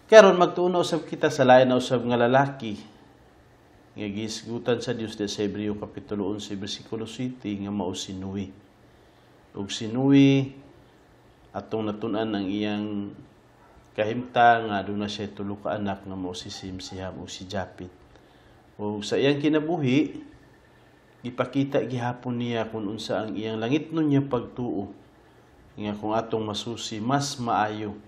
Karon magtuo na usab kita sa lain na usab nga lalaki nga gihisgutan sa Dios sa Hebreo kapitulo 11 bersikulo 7 nga mao si Noe. Ug si Noe, atong natun-an ang iyang kahimtang nga aduna siya tulo ka anak nga mao si Sem, si Ham ug si Japet. Ug sa iyang kinabuhi, gipakita gihapon niya kung unsa ang iyang langitnon niya pagtuo nga kung atong masusi, mas maayo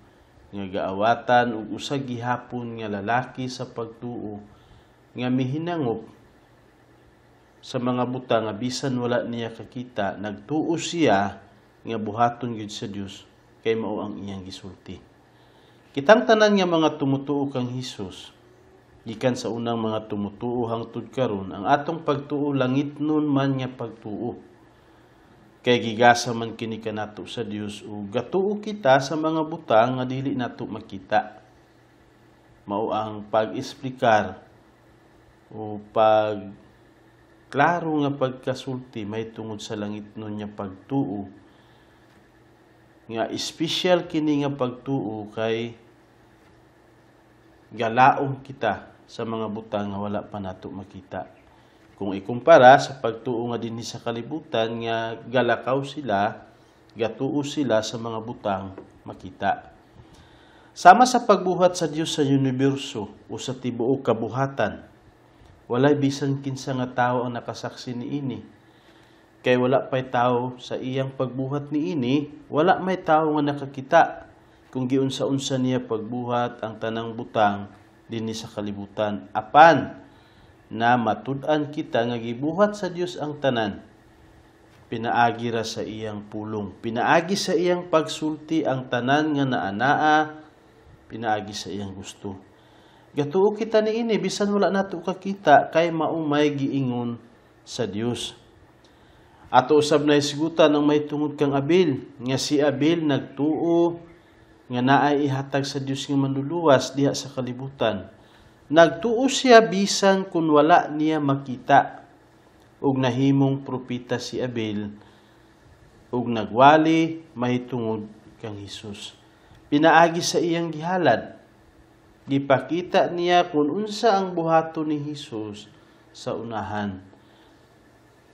nga gaawatan og usa gihapon nga lalaki sa pagtuo nga mihinangop sa mga butang nga bisan wala niya kakita, nagtuo siya nga buhaton gyud sa Dios kay mao ang iyang gisulti. Kitang tanan nga mga tumutuo kang Hesus, gikan sa unang mga tumutuo hangtod karon, ang atong pagtuo langitnon man nga pagtuo. Kay gigasa man kini kanato sa Dios ug gatuo kita sa mga butang nga dili nato makita. Mao ang pag-eksplikar o pag klaro nga pagkasulti may tungod sa langitnon nga pagtuo, nga espesyal kini nga pagtuo kay galaom kita sa mga butang nga wala pa nato makita. Kung ikumpara sa pagtuo nga dinhi sa kalibutan nga galakaw sila, gatuo sila sa mga butang makita. Sama sa pagbuhat sa Dios sa universo o sa tibuok kabuhatan, walay bisan kinsa nga tawo ang nakasaksi niini. Kay wala pay tawo sa iyang pagbuhat niini, wala may tawo nga nakakita kung giunsa-unsa niya pagbuhat ang tanang butang dinhi sa kalibutan. Apan na matud-an kita nga gibuhat sa Dios ang tanan, pinaagi ra sa iyang pulong, pinaagi sa iyang pagsulti ang tanan nga naa-naa, pinaagi sa iyang gusto. Gatuo kita niini bisan wala nato kakita kay maumay giingon sa Dios. Ato usab na hisgutan ang may tungod kang Abel, nga si Abel nagtuo nga naay ihatag sa Dios nga manluluwas diha sa kalibutan. Nagtuo siya bisan kun wala niya makita, ug nahimong propeta si Abel ug nagwali mahitungod kang Hesus. Pinaagi sa iyang gihalad, gipakita niya kung unsa ang buhaton ni Hesus sa unahan,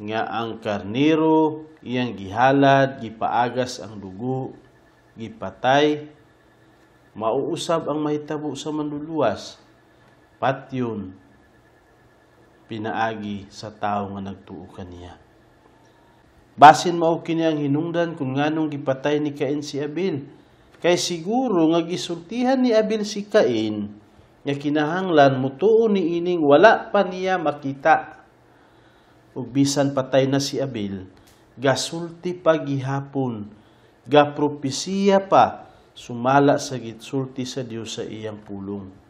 nga ang karnero iyang gihalad, gipaagas ang dugo, gipatay, mauusab ang mahitabo sa manluluwas, patyon pinaagi sa tawo nga nagtuo kaniya. Basin mao kini ang hinungdan kung nganong gipatay ni Cain si Abel. Kay siguro nga gisultihan ni Abel si Cain nga kinahanglan mutuo ni ining wala pa niya makita. Ug bisan patay na si Abel, gasulti pa gihapon, gapropesiya pa sumala sa gisulti sa Dios sa iyang pulong.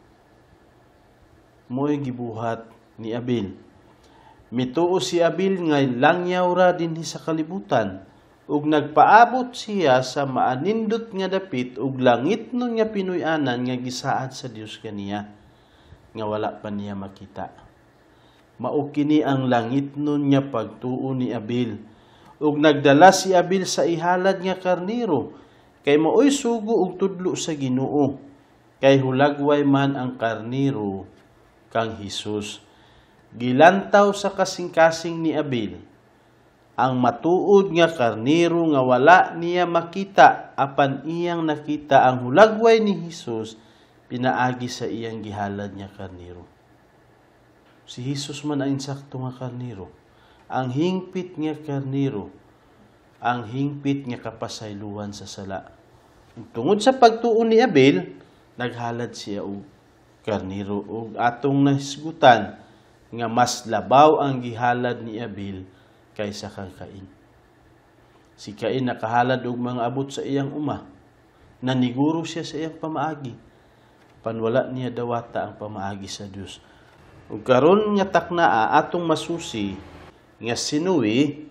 Mo'y gibuhat ni Abel. Mituo si Abel nga langyaw ra dinhi sa kalibutan ug nagpaabot siya sa maanindot nga dapit ug langitnon nga pinuy-anan nga gisaad sa Dios kaniya nga wala pa niya makita. Mao kini ang langitnon nga pagtuo ni Abel. Ug nagdala si Abel sa ihalad nga karnero kay maoy sugo ug tudlo sa Ginoo, kay hulagway man ang karnero kang Hesus. Gilantaw sa kasing-kasing ni Abel ang matuod nga karnero nga wala niya makita, apan iyang nakita ang hulagway ni Hesus pinaagi sa iyang gihalad nga karnero. Si Hesus man ang insakto nga karnero, ang hingpit nga karnero, ang hingpit nga kapasayloan sa sala. Tungod sa pagtuo ni Abel, naghalad siya og karnero, ug atong nahisgutan nga mas labaw ang gihalad ni Abel kaysa kang Cain. Si Cain nakahalad og mga abot sa iyang uma. Naniguro siya sa iyang pamaagi. Panwala niya dawata ang pamaagi sa Dios. Ug karon nga taknaa, atong masusi nga si Noe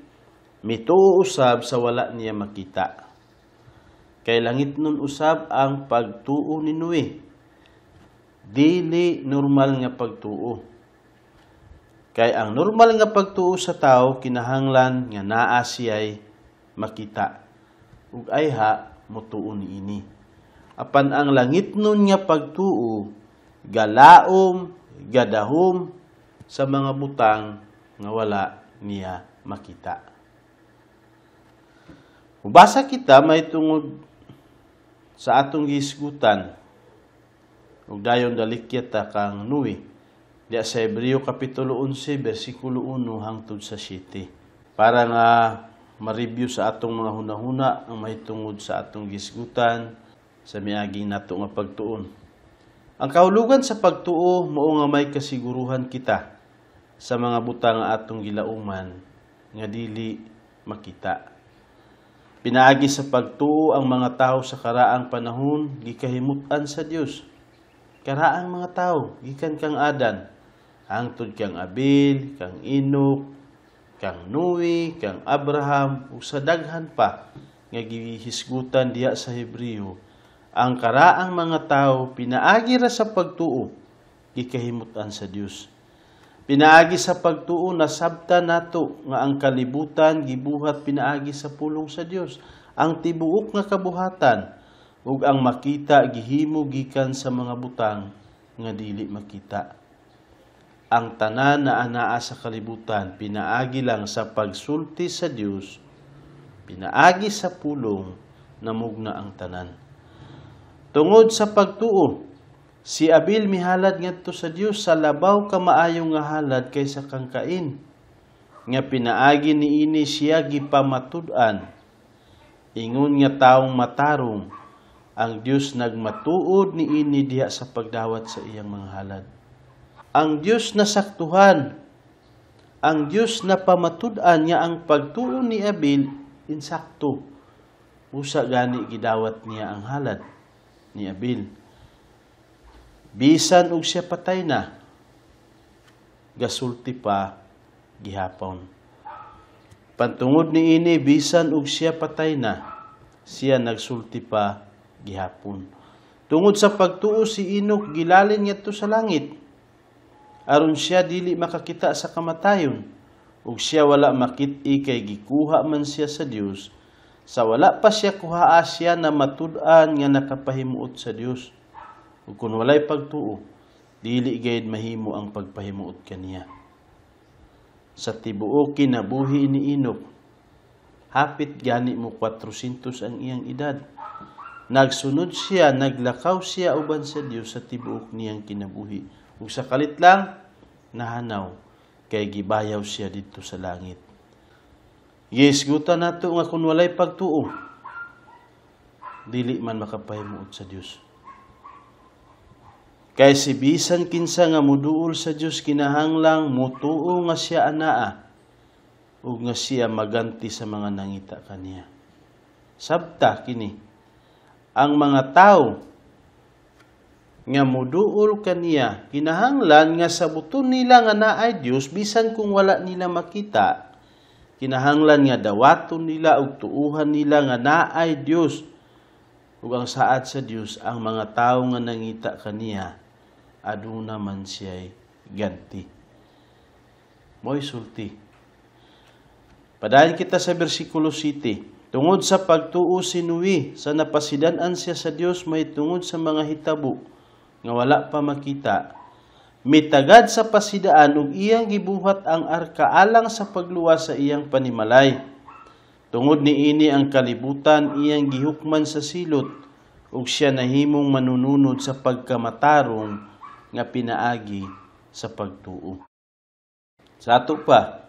mituo usab sa wala niya makita. Kay langit nun usab ang pagtuo ni Noe. Dili normal nga pagtuo. Kay ang normal nga pagtuo sa tao kinahanglan nga naa siya'y makita. Ug ayha mutuo niini. Apan ang langitnon nga pagtuo galaom, gadahom sa mga butang nga wala niya makita. Mubasa kita mahitungod sa atong gihisgutan ug dayon dalikya ta kang Noe diya sa Hebreo kapitulo 11 bersikulo 1 hangtod sa 7 para nga ma-review sa atong mga hunahuna ang mahitungod sa atong gihisgutan sa miaging nato nga pagtuon. Ang kahulugan sa pagtuo mao nga may kasiguruhan kita sa mga butang nga atong gilauman nga dili makita. Pinaagi sa pagtuo ang mga tao sa karaang panahon gikahimut-an sa Dios. Karaang mga tao gikan kang Adan hangtod kang Abel, kang Enoch, kang Noe, kang Abraham ug sa daghan pa nga gihisgutan diha sa Hebreo. Ang karaang mga tao pinaagi ra sa pagtuo gikahimut-an sa Dios. Pinaagi sa pagtuo nasabtan nato nga ang kalibutan gibuhat pinaagi sa pulong sa Dios. Ang tibuok nga kabuhatan ug ang makita gihimo gikan sa mga butang nga dili makita. Ang tanan na anaa sa kalibutan pinaagi lang sa pagsulti sa Dios, pinaagi sa pulong namugna ang tanan. Tungod sa pagtuo, si Abel mihalad ngadto sa Dios sa labaw ka maayo nga halad kaysa kang Cain, nga pinaagi niini siya gipamatud-an. Ingon nga taong matarong, ang Dios nagmatuod niini diha sa pagdawat sa iyang mga halad. Ang Dios nasaktuhan, ang Dios napamatud-an nga ang pagtuo ni Abel insakto. Usa gani gidawat niya ang halad ni Abel. Bisan og siya patay na, gasulti pa gihapon. Pantungod niini, bisan og siya patay na, siya nagsulti pa gihapon. Tungod sa pagtuo si Enoch gilalin ngadto sa langit, aron siya dili makakita sa kamatayon, ug siya wala makit-i kay gikuha man siya sa Dios. Sa wala pa siya kuhaa, siya na matud-an nga nakapahimuot sa Dios. Ug kun walay pagtuo, dili gayud mahimo ang pagpahimuot kaniya. Sa tibuok kinabuhi ni Enoch, hapit gani mo 400 ang iyang edad. Nagsunod siya, naglakaw siya uban sa Dios sa tibuok niyang kinabuhi. Ug sa kalit lang, nahanaw, kay gibayaw siya didto sa langit. Gihisgutan nato nga kun walay pagtuo, dili man makapahimuot sa Dios. Kay si bisan kinsa nga muduol sa Dios kinahanglang mutuo nga siya anaa ug nga siya maganti sa mga nangita kaniya. Sabta kini ang mga tawo nga muduol kaniya kinahanglan nga sabuton nila nga naay Dios bisan kung wala nila makita. Kinahanglan nga dawaton nila ug tuuhan nila nga naay Dios ug ang saad sa Dios ang mga tawo nga nangita kaniya aduna man siya'y ganti. Mo'y sulti. Padayon kita sa bersikulo 7. Tungod sa pagtuo si Noe, sa napasidan-an siya sa Dios may tungod sa mga hitabo nga wala pa makita, mitagad sa pasidaan ug iyang gibuhat ang arka alang sa pagluwas sa iyang panimalay. Tungod niini ang kalibutan iyang gihukman sa silot ug siya nahimong manununod sa pagkamatarong nga pinaagi sa pagtuo. Sa ato pa,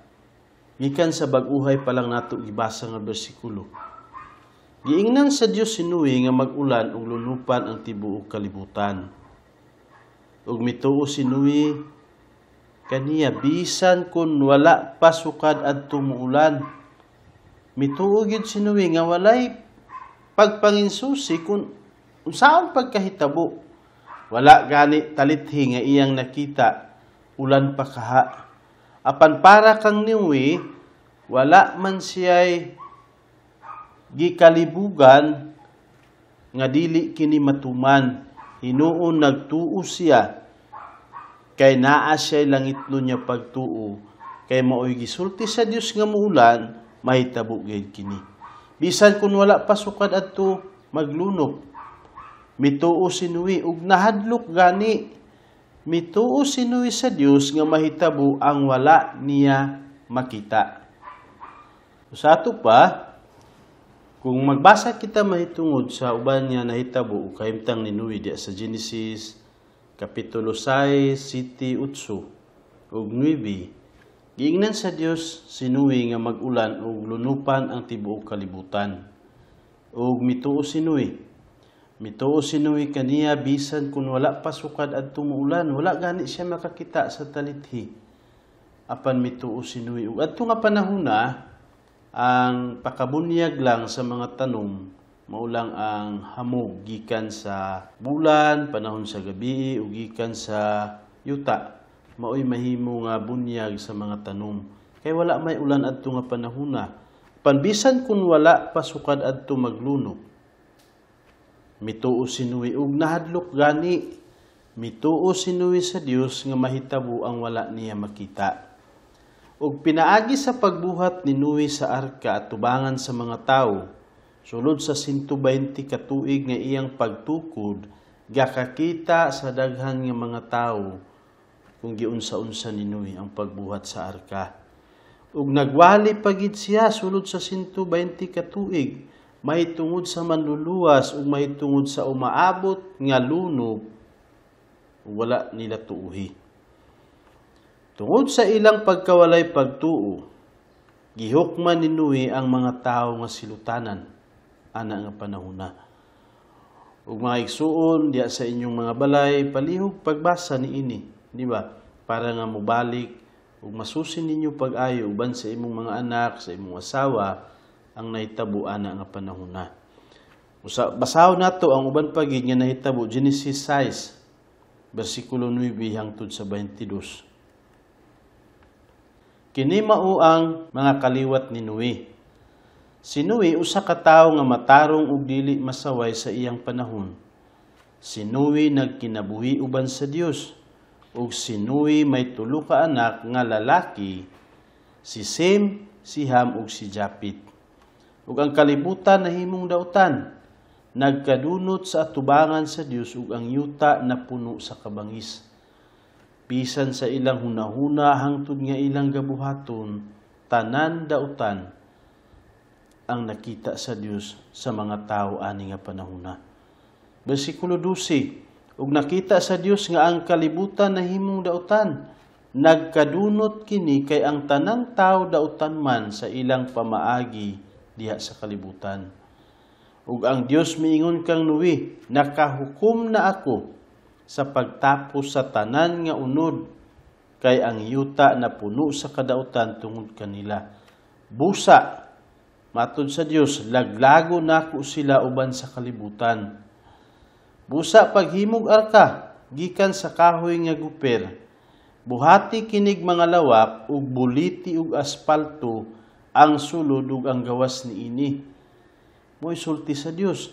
gikan sa bag-uhay pa lang nato gibasa nga bersikulo. Giingnan sa Dios si Noe nga mag-ulan ug lulupan ang tibuok kalibutan. Ug mituo si Noe kaniya bisan kun wala pa sukad adto muulan. Mituo gyud si Noe nga walay pagpanginsusi kun unsaon pagkahitabo. Wala gani talithi nga iyang nakita ulan pa kaha. Apan para kang Noe, wala man siya'y gikalibugan nga dili kini matuman. Hinuon nagtuo siya kay naa siya'y langitnon niya pagtuo, kay maoy gisulti sa Dios nga muulan, mahitabo gyud kini. Bisan kun wala pa sukad adto maglunop, Mituo si Noe ug nahadlok gani. Mituo si Noe sa Dios nga mahitabo ang wala niya makita. Sa ato pa, kung magbasa kita mahitungod sa uban nga nahitabo o kahimtang ni Noe diya sa Genesis Kapitulo 6, 7, 8 ug 9, giingnan sa Dios si Noe nga mag-ulan ug lunupan ang tibuok kalibutan. Ug mituo si Noe. Mituo si Noe kaniya bisan kun wala pa sukad adto muulan, wala gani siya makakita sa talithi. Apan mituo si Noe. Ug adto nga panahona, ang pakabunyag lang sa mga tanom maulang ang hamog gikan sa bulan, panahon sa gabi, ug gikan sa yuta. Maoy mahimo nga bunyag sa mga tanom. Kay wala may ulan adto nga panahona. Panbisan kun wala pasukad adto maglunok, mituo si Noe ug nahadlok gani. Mituo si Noe sa Dios nga mahitabo ang wala niya makita. Ug pinaagi sa pagbuhat ni Noe sa arka at tubangan sa mga tawo, sulod sa 120 ka tuig nga iyang pagtukod, gakakita sa daghan nga mga tawo kung giunsa-unsa ni Noe ang pagbuhat sa arka. Ug nagwali pagid siya sulod sa 120 ka tuig, mahitungod sa manluluwas ug mahitungod sa umaabot nga lunob, wala nila tuuhi. Tungod sa ilang pagkawalay pagtuo, gihukman ni Noe ang mga tawo nga silutanan ana nga panahona. Ug mga igsuon diya sa inyong mga balay, palihog pagbasa niini, di ba? Para nga mobalik ug masusi ninyo pag-ayo uban sa imong mga anak, sa imong asawa ang nahitabo ana nga panahona. Usa basahon nato ang uban pagid nga nahitabo, Genesis 6 bersikulo 9 hangtod sa 22. Kini mao ang mga kaliwat ni Noe. Si Noe usa ka tawo nga matarong ug dili masaway sa iyang panahon. Si Noe nagkinabuhi uban sa Dios, ug si Noe may tulo ka anak nga lalaki, si Sem, si Ham ug si Japit. Ug ang kalibutan nahimong dautan, nagkadunot sa atubangan sa Dios ug ang yuta napuno sa kabangis. Bisan sa ilang hunahuna hangtod nga ilang gabuhaton, tanan dautan ang nakita sa Dios sa mga tawo ani nga panahona. Bersikulo 12, ug nakita sa Dios nga ang kalibutan nahimong dautan, nagkadunot kini kay ang tanang tawo dautan man sa ilang pamaagi diha sa kalibutan. Ug ang Dios miingon kang Noe, nakahukom na ako sa pagtapos sa tanan nga unod, kay ang yuta napuno sa kadautan tungod kanila. Busa, matud sa Dios, laglago nako sila uban sa kalibutan. Busa paghimog arka gikan sa kahoy nga guper, buhati kinig mga lawak ug buliti ug aspalto ang sulod ug ang gawas niini. Mo'y sulti sa Dios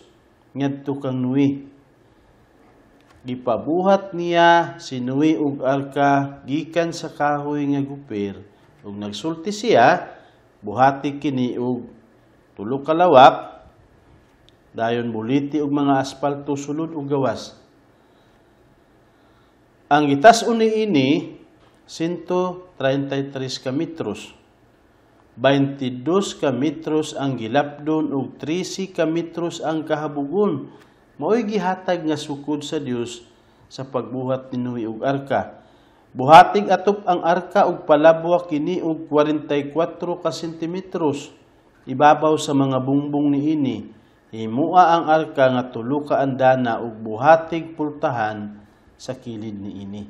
ngadto kang Noe. Gipabuhat niya si Noe og arka gikan sa kahoy nga guper, ug nagsulti siya, buhati kini og tulo ka lawak, dayon buliti og mga aspalto sulod ug gawas. Ang gitas-on niini 133 ka metros, 22 ka metros ang gilapdon ug 13 ka metros ang kahabugon. Maoy gihatag nga sukod sa Dios sa pagbuhat ni Noe og arka. Buhatig atop ang arka ug palabwa kini og 44 ka sentimetros ibabaw sa mga bungbong niini. Himua ang arka nga tulo ka andana ug buhatig pultahan sa kilid niini.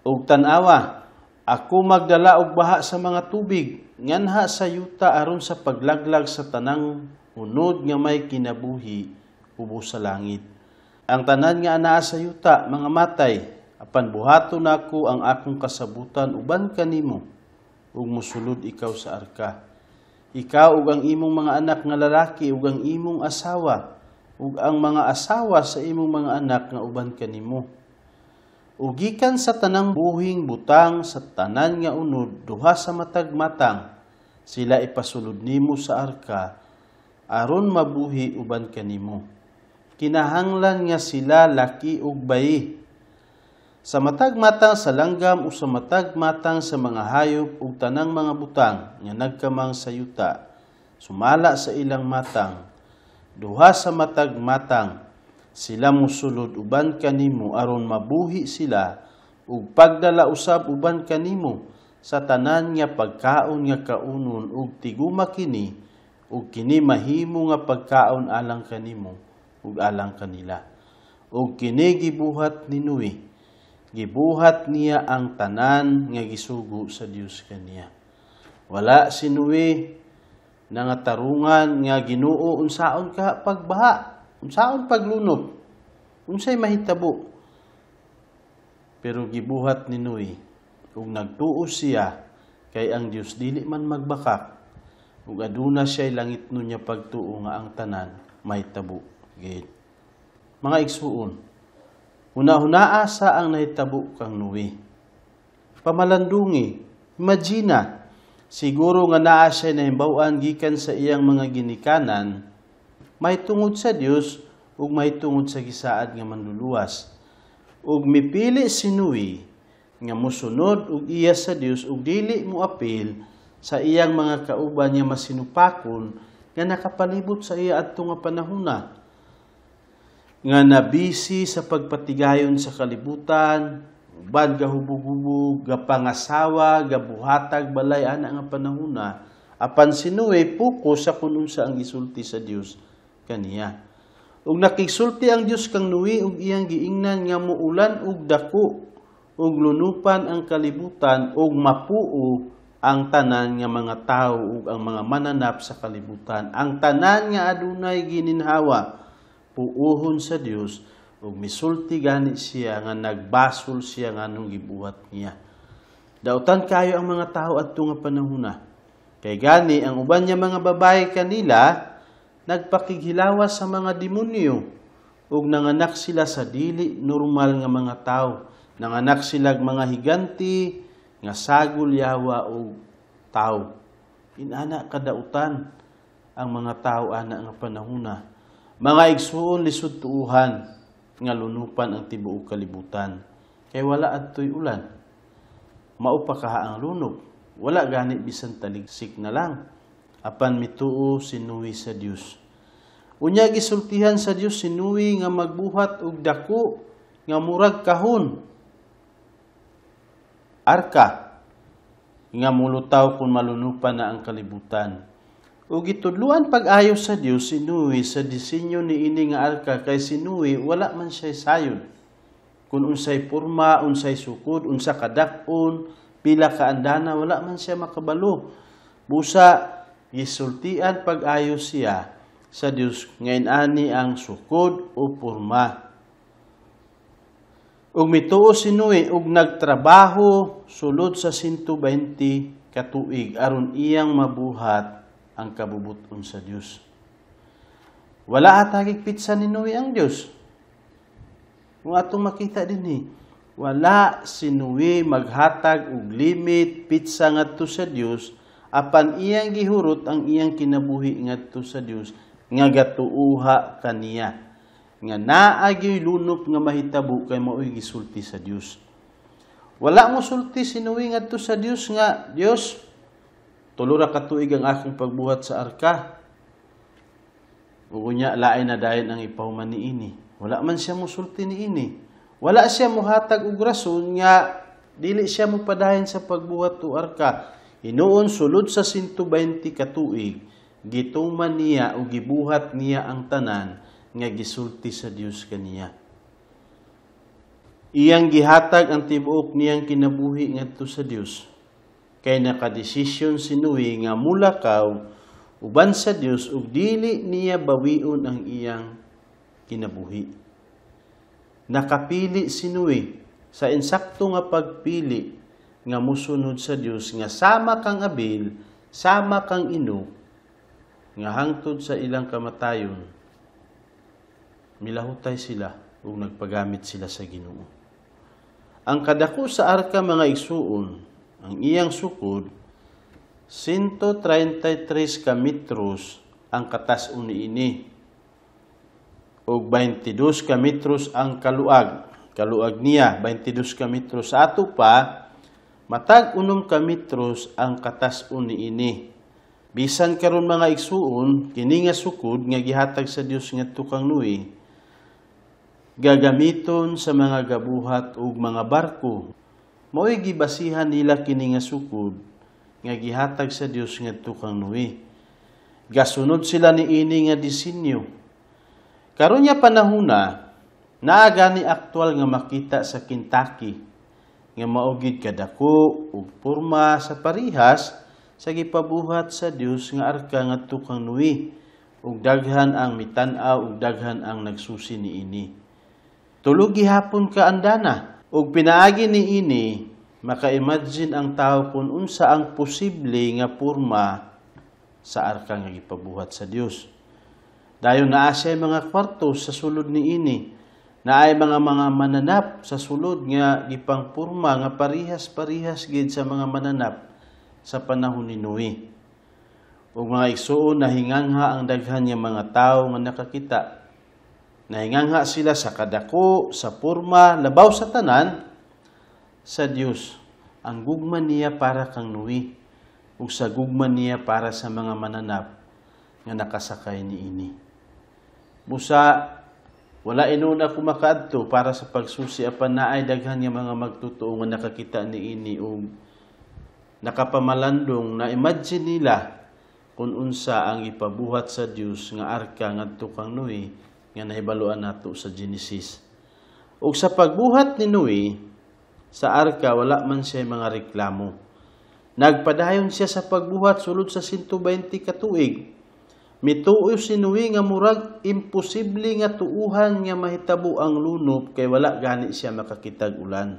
Ug tan-awa, ako magdala og baha sa mga tubig nganha sa yuta aron sa paglaglag sa tanang unod nga may kinabuhi ubos sa langit. Ang tanan nga anaa sa yuta mga matay, apan buhaton nako ang akong kasabutan uban kanimo ug mosulod ikaw sa arka. Ikaw ug ang imong mga anak nga lalaki ug ang imong asawa ug ang mga asawa sa imong mga anak nga uban kanimo. Ug gikan sa tanang buhing butang sa tanan nga unod, duha sa matag matang, sila ipasulod nimo sa arka aron mabuhi uban kanimo. Kinahanglan nga sila laki ug bayi. Sa matag matang sa langgam o sa matag matang sa mga hayop ug tanang mga butang nga nagkamang sa yuta, sumala sa ilang matang, duha sa matag matang, sila mosulod uban kanimo aron mabuhi sila ug pagdala usab uban kanimo sa tanan nga pagkaon nga kaunon ug tiguma kini ug kini mahimo nga pagkaon alang kanimo ug alang kanila. Ug kini gibuhat ni Noe. Gibuhat niya ang tanan nga gisugo sa Dios kaniya. Wala si Noe nangatarungan nga, "Ginoo, unsaon ka pagbaha? Unsaon paglunop? Unsay mahitabo?" Pero gibuhat ni Noe ug nagtuo siya kay ang Dios dili man magbakak ug aduna siya langit niya pagtuo nga ang tanan mahitabo gid. Mga igsuon, huna-hunaa sa ang nahitabo kang Noe. Pamalandungi, imagine, siguro nga naa siya nahimbaw-an gikan sa iyang mga ginikanan, may tungod sa Dios ug may tungod sa gisaad nga manluluwas. Ug mipili si Noe nga mosunod og iya sa Dios ug dili moapil sa iyang mga kauban nga masinupakon nga nakapalibot sa iya adto nga panahona, nga nabisi sa pagpatigayon sa kalibutan, uban gahubog-hubog, gapangasawa, gabuhatag balay ana nga panahona. Apan si Noe pokus sa kun unsa ang gisulti sa Dios kaniya. Ug nakigsulti ang Dios kang Noe ug iyang giingnan nga muulan og dako ug lunupan ang kalibutan ug mapuo ang tanan nga mga tawo ug ang mga mananap sa kalibutan. Ang tanan nga adunay gininhawa puuhon sa Dios, ug misulti gani siya nga nagbasol siya nganong gibuhat niya. Dautan kayo ang mga tao adto nga panahona. Kay gani ang uban niya mga babae kanila nagpakighilawas sa mga demonyo ug nanganak sila sa dili normal nga mga tao. Nanganak sila mga higanti nga sagol yawa og tao. Inana kadautan ang mga tao ana nga panahona. Mga igsuon, lisod tuuhan nga lunupan ang tibuok kalibutan. Kay wala adtoy ulan. Mao pa kaha ang lunob. Wala gani bisan taligsik na lang. Apan mituo si Noe sa Dios. Unya gisultihan sa Dios si Noe nga magbuhat og dako nga murag kahon, arka, nga mulutaw kung malunupan na ang kalibutan. Ug gitudluan pag-ayo sa Dios si Noe sa disenyo niini nga arka, kay si Noe wala man siya sayod kung unsay porma, unsay sukod, unsa kadak-on, pila ka andana, wala man siya makabalo. Busa gisultian pag-ayo siya sa Dios ngayon ani ang sukod o porma. Ug mituo si Noe ug nagtrabaho sulod sa 120 ka tuig aron iyang mabuhat ang kabubuton sa Dios. Wala atagig pitsa ni Noe ang Dios. Kung atong makita dinhi, wala si Noe maghatag og limit pitsa ngadto sa Dios, apan iyang gihurot ang iyang kinabuhi ngadto sa Dios nga gatuuha kaniya, nga naa gyoy lunop nga mahitabo kay mao'y gisulti sa Dios. Wala mo sulti si Noe ngadto sa Dios nga, "Dios, 3 ra ka tuig ang akong pagbuhat sa arka. Ug unya lain na dayon ang ipahuman niini." Wala man siya musulti niini. Wala siya muhatag og rason nga dili siya mopadayon sa pagbuhat og arka. Hinuon sulod sa 120 ka tuig, gituman niya o gibuhat niya ang tanan nga gisulti sa Dios kaniya. Iyang gihatag ang tibuok niyang kinabuhi ngadto sa Dios. Kay nakadesisyon si Noe nga mulakaw uban sa Dios ug dili niya bawion ang iyang kinabuhi. Nakapili si Noe sa insakto nga pagpili nga musunod sa Dios, nga sama kang Abel, sama kang Enoch, nga hangtod sa ilang kamatayon milahutay sila ug nagpagamit sila sa Ginoo. Ang kadako sa arka, mga igsuon, ang iyang sukod 133 ka metros ang katas-on niini. Ug 22 ka metros ang kaluag. Kaluag niya 22 ka metros. Sa ato pa, matag 6 ka metros ang katas-on niini. Bisan karon, mga igsuon, kini nga sukod nga gihatag sa Dios ngadto kang Noe gagamiton sa mga gabuhat ug mga barko. Mao'y gibasihan nila kini nga sukod nga gihatag sa Dios ngadto kang Noe. Gasunod sila niini nga disenyo. Karon nga panahona, naa gani aktual nga makita sa Kentucky nga mao gid kadako ug porma sa parihas sa gipabuhat sa Dios nga arka ngadto kang Noe, ug daghan ang mitan-aw ug daghan ang nagsusi niini. Tulo gihapon ka andana, ug pinaagi niini maka-imagine ang tao kung unsa ang posible nga porma sa arka nga gipabuhat sa Dios. Dayon naa siya mga kwarto sa sulod niini. Naay mga mananap sa sulod nga gipangporma nga parihas-parihas gid sa mga mananap sa panahon ni Noe. Ug mga igsuon, nahingangha ang daghan nga mga tawo nga nakakita. Nahingangha sila sa kadako, sa porma, labaw sa tanan sa Dios. Ang gugma niya para kang Noe ug sa gugma niya para sa mga mananap nga nakasakay niini. Busa wala inon ako makaadto para sa pagsusi, apan naay daghan nga mga magtotoo nga nakakita niini ug nakapamalandong na imagine nila kung unsa ang ipabuhat sa Dios nga arka ngadto kang Noe nga nahibaluan nato sa Genesis. Ug sa pagbuhat ni Noe sa arka, wala man siya mga reklamo. Nagpadayon siya sa pagbuhat sulod sa 120 ka tuig. Mituo si Noe nga murag imposible nga tuuhan nga mahitabo ang lunop kay wala gani siya makakitag ulan.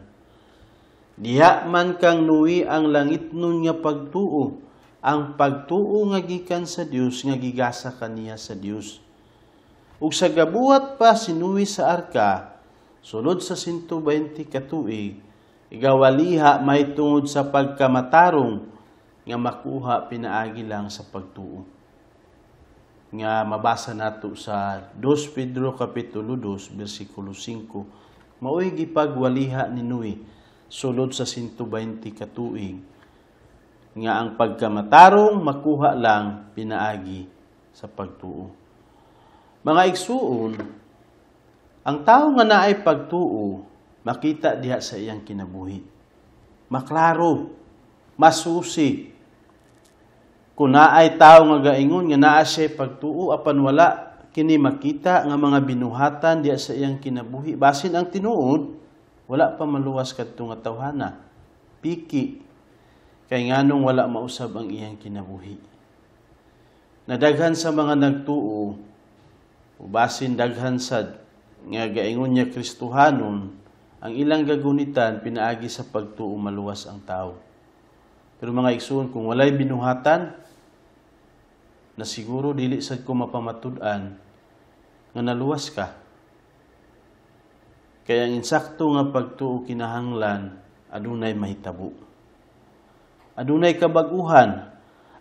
Diha man kang Noe ang langitnon nga pagtuo, ang pagtuo nga gikan sa Dios nga gigasa kaniya sa Dios. Ug sa gabuhat pa si Noe sa arka, sulod sa 120 ka tuig, igawaliha mahitungod sa pagkamatarong nga makuha pinaagi lang sa pagtuo. Nga mabasa nato sa 2 Pedro Kapitulo 2 versikulo 5. Mao'y gipagwaliha ni Noe sulod sa 120 ka tuig nga ang pagkamatarong makuha lang pinaagi sa pagtuo. Mga igsuon, ang tao nga naay pagtuo makita diha sa iyang kinabuhi. Maklaro, masusi. Kung naay tao nga gaingon nga naa siya pagtuo apan wala kini makita nga mga binuhatan diha sa iyang kinabuhi, basin ang tinuod wala pa maluwas kadto nga tawhana. Piki kay nganong wala mausab ang iyang kinabuhi. Nadaghan sa mga nagtuo, basin daghan sad nga gaingon niya Kristohanon, ang ilang gagunitan pinaagi sa pagtuo maluwas ang tao. Pero mga igsoon, kung walay binuhatan, na siguro dili sad ko mapamatud-an nga naluwas ka. Kaya ang insakto nga pagtuo kinahanglan adunay mahitabo. Adunay kabaguhan.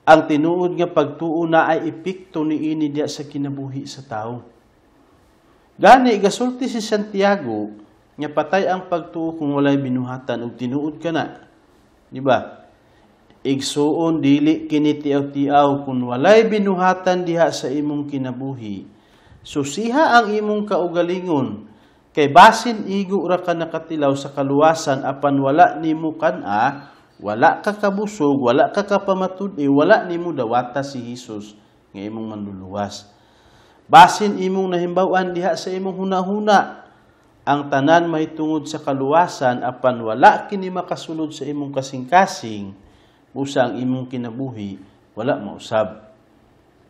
Ang tinuod nga pagtuo na ay epekto niini diya sa kinabuhi sa tao. Gani gasulti si Santiago nga patay ang pagtuo kung walay binuhatan, ug tinuod ka na. Di ba? Igsuon, dili kini tiaw-tiaw. Kung walay binuhatan diha sa imong kinabuhi, susiha ang imong kaugalingon, kay basin igo ra ka nakatilaw sa kaluwasan apan wala nimo kan-a, wala ka kabusog, wala ka kapamatud-i, wala nimo dawata si Hesus nga imong manluluwas. Basin imong nahimbaw-an diha sa imong hunahuna ang tanan mahitungod sa kaluwasan apan wala kini makasulod sa imong kasing-kasing, busa ang imong kinabuhi wala mausab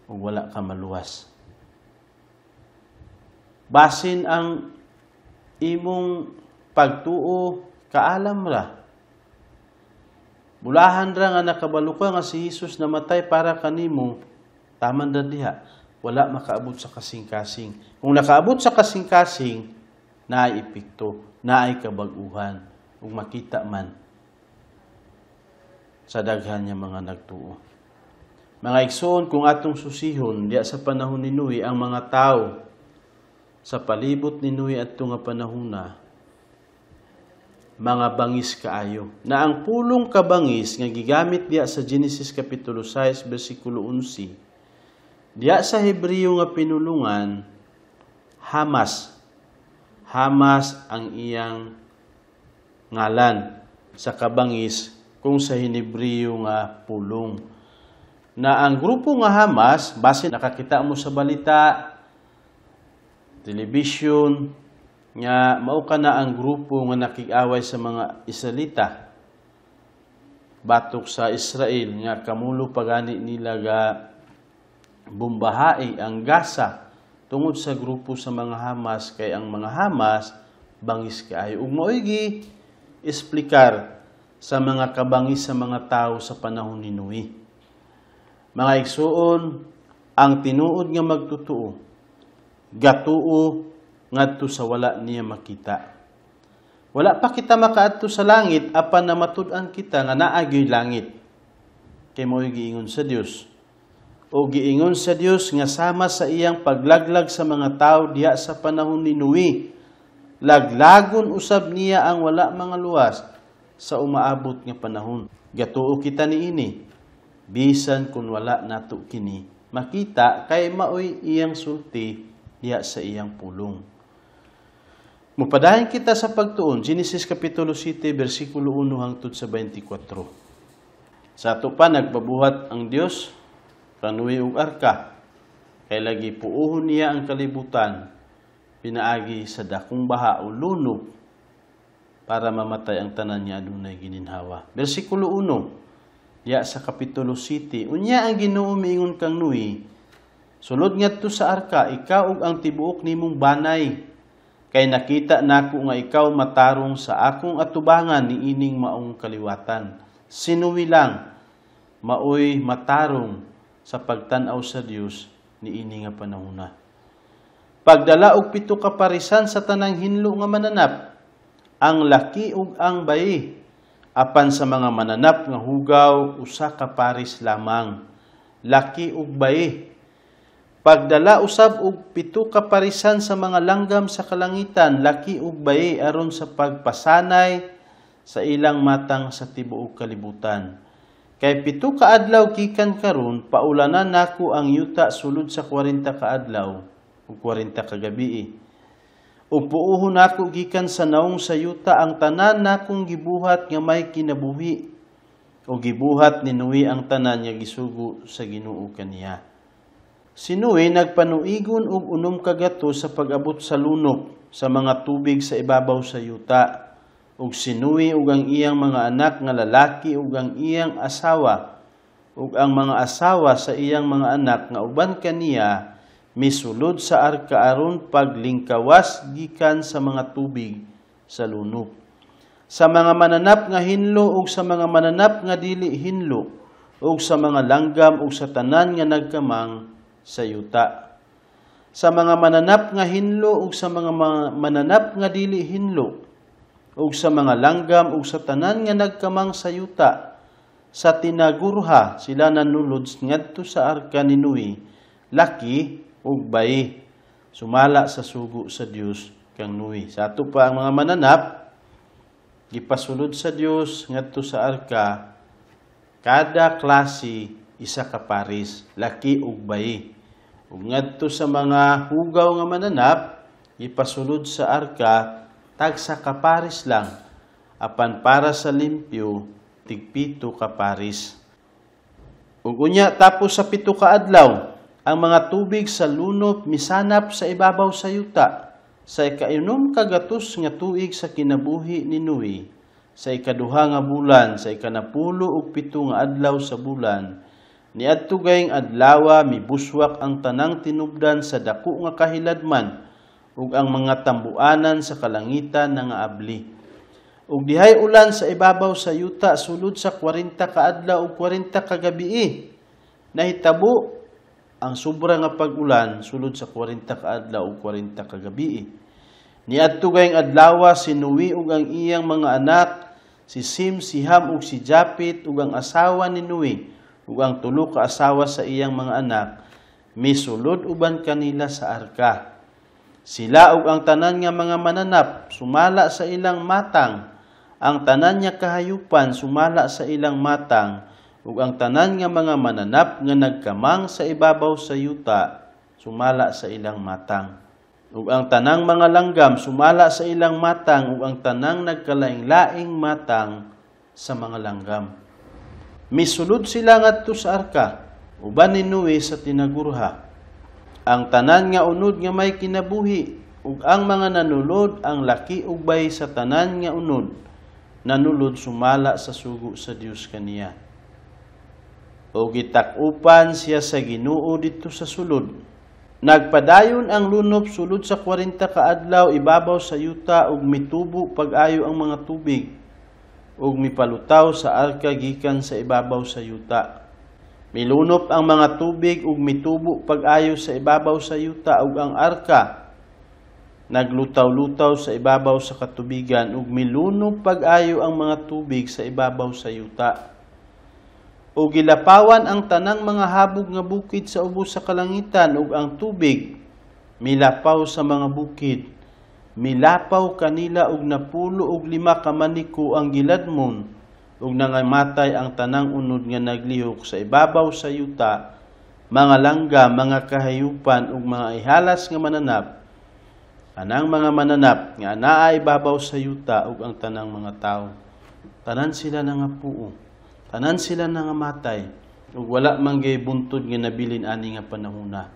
ug wala ka maluwas. Basin ang imong pagtuo kaalam ra. Bulahan ra nga nakabalo ka nga si Hesus namatay para kanimo, taman ra diha, wala makaabot sa kasing-kasing. Kung nakaabot sa kasing-kasing, naay epekto, naay kabag-uhan, ug makita man sa daghan nga mga nagtuo. Mga igsoon, kung atong susihon diya sa panahon ni Noe, ang mga tao sa palibot ni Noe adto nga panahona mga bangis kaayo. Na ang pulong kabangis nga gigamit diya sa Genesis Kapitulo 6 versikulo 11, diya sa Hebreo nga pinulungan, Hamas. Hamas ang iyang ngalan sa kabangis kung sa Hebreo nga pulong. Na ang grupo nga Hamas, base nakakita mo sa balita, television, nga mao ka na ang grupo nga nakig-away sa mga Israelita batok sa Israel, nga kamulo pagani nila ga bumbahai ang Gaza tungod sa grupo sa mga Hamas, kay ang mga Hamas bangis kaayo. Ug mao'y gi esplikar sa mga kabangis sa mga tao sa panahon ni Noe. Mga igsuon, ang tinuod nga magtotoo gatuo ngadto sa wala niya makita. Wala pa kita makaadto sa langit, apan namatud-an kita nga naa gyoy langit. Kay mao'y giingon sa Dios. O giingon sa Dios nga sama sa iyang paglaglag sa mga tao diha sa panahon ni Noe, laglagon usab niya ang wala mga luwas sa umaabot nga panahon. Gatuo kita niini, bisan kun wala nato kini makita, kay maoy iyang sulti diha sa iyang pulong. Mupadayon kita sa pagtuon, Genesis Kapitulo 7, versikulo 1 hangtod sa 24. Sa ato pa, nagpabuhat ang Dios kang Noe og arka, kay lagi puuhon niya ang kalibutan pinaagi sa dakong baha o lunop para mamatay ang tanan niya adunay gininhawa. Versikulo 1, diya sa Kapitulo 7, unya ang Ginoo miingon kang Noe, sulod ngadto sa arka, ikaw ug ang tibuok nimong banay, kay nakita nako nga ikaw matarong sa akong atubangan niining maong kaliwatan. Si Noe lang maoy matarong sa pagtan-aw sa Dios niini nga panahona. Pagdala og 7 ka parisan sa tanang hinlo nga mananap, ang laki ug ang bayi, apan sa mga mananap nga hugaw usa ka paris lamang, laki ug bayi. Pagdala usab og 7 ka parisan sa mga langgam sa kalangitan, laki ug bayi, aron sa pagpasanay sa ilang matang sa tibuok kalibutan. Kay 7 ka adlaw gikan karon, paulanan nako ang yuta sulod sa 40 ka adlaw ug 40 ka gabii. Ug puohon nako gikan sa naong sa yuta ang tanan nakong gibuhat nga may kinabuhi, o gibuhat ni Noe ang tanan nga gisugo sa Ginoo kaniya. Si Noe nagpanuigon og 6 ka gato sa pag-abot sa lunop sa mga tubig sa ibabaw sa yuta. Ug si Noe ug ang iyang mga anak nga lalaki ug ang iyang asawa ug ang mga asawa sa iyang mga anak nga uban kaniya misulod sa arka aron paglingkawas gikan sa mga tubig sa lunop. Sa mga mananap nga hinlo ug sa mga mananap nga dili hinlo ug sa mga langgam ug sa tanan nga nagkamang sa yuta. Sa mga mananap nga hinlo ug sa mga mananap nga dili hinlo ug sa mga langgam ug sa tanan nga nagkamang sa yuta, sa tinagurha sila nanulod ngadto sa arka ni Noe, laki ug bayi, sumala sa sugo sa Dios kang Noe. Sa ato pa ang mga mananap gipasulod sa Dios ngadto sa arka, kada klase isa ka paris, laki ug bayi. Ug ngadto sa mga hugaw nga mananap gipasulod sa arka tagsa ka paris lang, apan para sa limpyo tig-7 ka paris. Ug unya tapos sa 7 ka adlaw, ang mga tubig sa lunop misanap sa ibabaw sa yuta. Sa 6 ka gatos nga tuig sa kinabuhi ni Noe, sa 2 nga bulan, sa 17 nga adlaw sa bulan, niadto gayeng adlawa mibuswak ang tanang tinubdan sa dako nga kahiladman ug ang mga tambuanan sa kalangitan nangaabli. Ug dihay ulan sa ibabaw sa yuta sulod sa 40 ka adlaw ug 40 ka gabii. Nahitabo ang sobra nga pag-ulan sulod sa 40 ka adlaw ug 40 ka gabii. Niadto gayeng adlawa si Noe ug ang iyang mga anak, si Sim, si Ham ug si Japet ug ang asawa ni Noe ug ang tulo ka asawa sa iyang mga anak, misulod uban kanila sa arka. Sila ug ang tanan nga mga mananap sumala sa ilang matang, ang tanan nga kahayupan sumala sa ilang matang, ug ang tanan nga mga mananap nga nagkamang sa ibabaw sa yuta sumala sa ilang matang. Ug ang tanang mga langgam sumala sa ilang matang, ug ang tanang nagkalaing-laing matang sa mga langgam. Misulod sila ngadto sa arka, uban ni Noe sa tinagurha. Ang tanan nga unod nga may kinabuhi, ug ang mga nanulod, ang laki ug bay sa tanan nga unod, nanulod sumala sa sugo sa Dios kaniya. O gitak-upan siya sa Ginoo didto sa sulod. Nagpadayon ang lunop sulod sa 40 ka adlaw ibabaw sa yuta, ug mitubo pag-ayo ang mga tubig, ug mipalutaw sa arka gikan sa ibabaw sa yuta. Milunop ang mga tubig ug mitubo pag-ayo sa ibabaw sa yuta, ug ang arka naglutaw-lutaw sa ibabaw sa katubigan, ug milunop pag-ayo ang mga tubig sa ibabaw sa yuta. O gilapawan ang tanang mga habog nga bukid sa ubos sa kalangitan, ug ang tubig milapaw sa mga bukid. Milapaw kanila og 95 ka maniko ang giladmon, ug nangamatay ang tanang unod nga naglihok sa ibabaw sa yuta, mga langga, mga kahayupan ug mga ihalas nga mananap, anang mga mananap nga anaa ibabaw sa yuta ug ang tanang mga tawo. Tanan sila nangapuo, tanan sila nangamatay, ug wala man gay buntod nga nabilin ani nga panahona.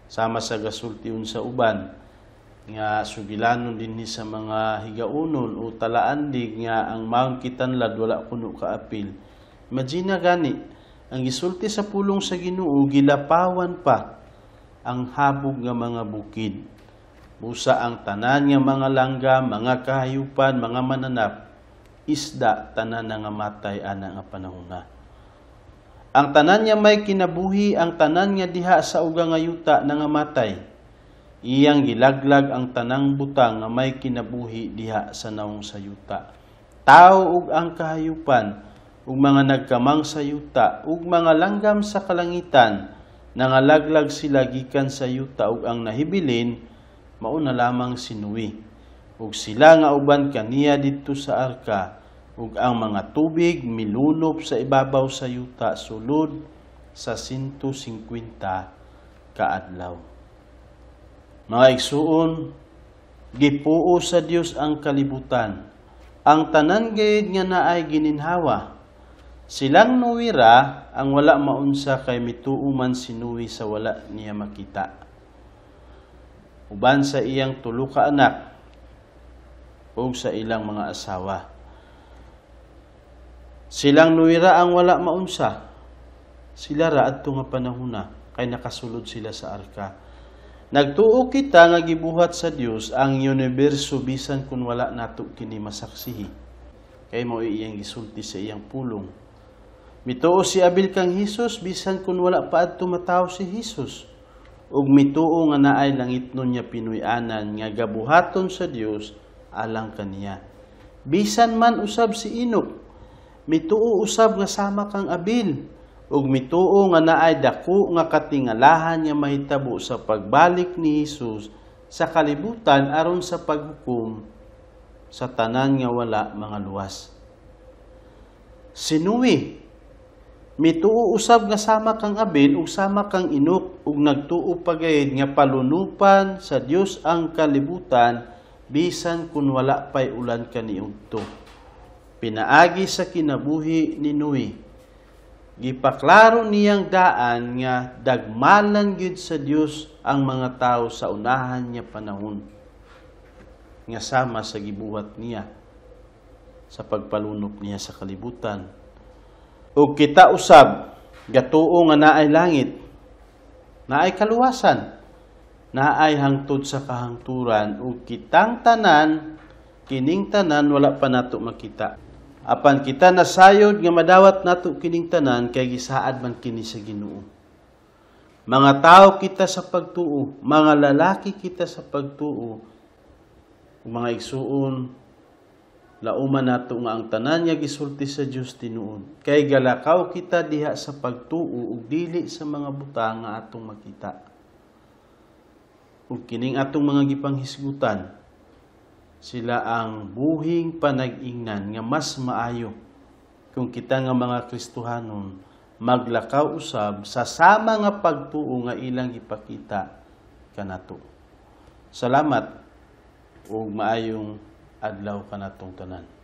Sama sa gasultion sa uban nga sugilanon dinhi sa mga higaunon o talaandig nga ang Mount Kitanlad wala kuno kaapil. Imagine gani ang gisulti sa pulong sa Ginoo, gilapawan pa ang habog nga mga bukid. Busa ang tanan nga mga langga, mga kahayupan, mga mananap, isda, tanan nga matay ana nga panahona. Ang tanan nga may kinabuhi, ang tanan nga diha sa uga nga yuta nangamatay. Iyang gilaglag ang tanang butang nga may kinabuhi diha sa naong sa yuta. Tao ug ang kahayupan, ug mga nagkamang sa yuta, ug mga langgam sa kalangitan, nangalaglag sila gikan sa yuta, ug ang nahibilin mauna lamang si Noe. Ug sila nga uban kaniya didto sa arka, ug ang mga tubig milunop sa ibabaw sa yuta sulod sa 150 kaadlaw. Mga igsuon, gipuo sa Dios ang kalibutan. Ang tanan gayud nga naay gininhawa. Silang Noe ra ang wala maunsa kay mituo man si Noe sa wala niya makita. Uban sa iyang tulo ka anak ug sa ilang mga asawa. Silang Noe ra ang wala maunsa. Sila ra adto nga panahona kay nakasulod sila sa arka. Nagtuo kita nga gibuhat sa Dios ang universo bisan kun wala nato kini masaksihi. Kay mao iyang gisulti sa iyang pulong. Mituo si Abel kang Hesus bisan kun wala pa adto matawo si Hesus. Ug mituo nga naay langitnon niya pinuy-anan nga gabuhaton sa Dios alang kaniya. Bisan man usab si Enoch, mituo usab nga sama kang Abel, ug mituo nga naay dako nga katingalahan nga mahitabo sa pagbalik ni Hesus sa kalibutan aron sa paghukom sa tanan nga wala mga luwas. Si Noe, mituo usab nga sama kang Abel ug sama kang Enoch, ug nagtuo pagayod nga palunupan sa Dios ang kalibutan bisan kun wala pay ulan kaniudto. Pinaagi sa kinabuhi ni Noe, gipaklaro niyang daan nga dagmalan gyud sa Dios ang mga tao sa unahan niya panahon nga sama sa gibuhat niya sa pagpalunop niya sa kalibutan. Ug kita usab gatuo nga naay langit, naay kaluwasan, naay hangtod sa kahangturan, ug kitang tanan, kining tanan wala pa nato makita. Apan kita nasayod nga madawat nato kining tanan kay gisaad man kini sa Ginoo. Mga tao kita sa pagtuo, mga lalaki kita sa pagtuo, ug mga igsuon, lauman nato nga ang tanan nga gisulti sa Dios tinuod. Kay galakaw kita diha sa pagtuo ug dili sa mga butang nga atong makita. Ug kining atong mga gipanghisgutan, sila ang buhing panag-ingnan nga mas maayo kung kita nga mga Kristohanon maglakaw usab sa sama nga pagtuo nga ilang gipakita kanato. Salamat ug maayong adlaw kanatong tanan.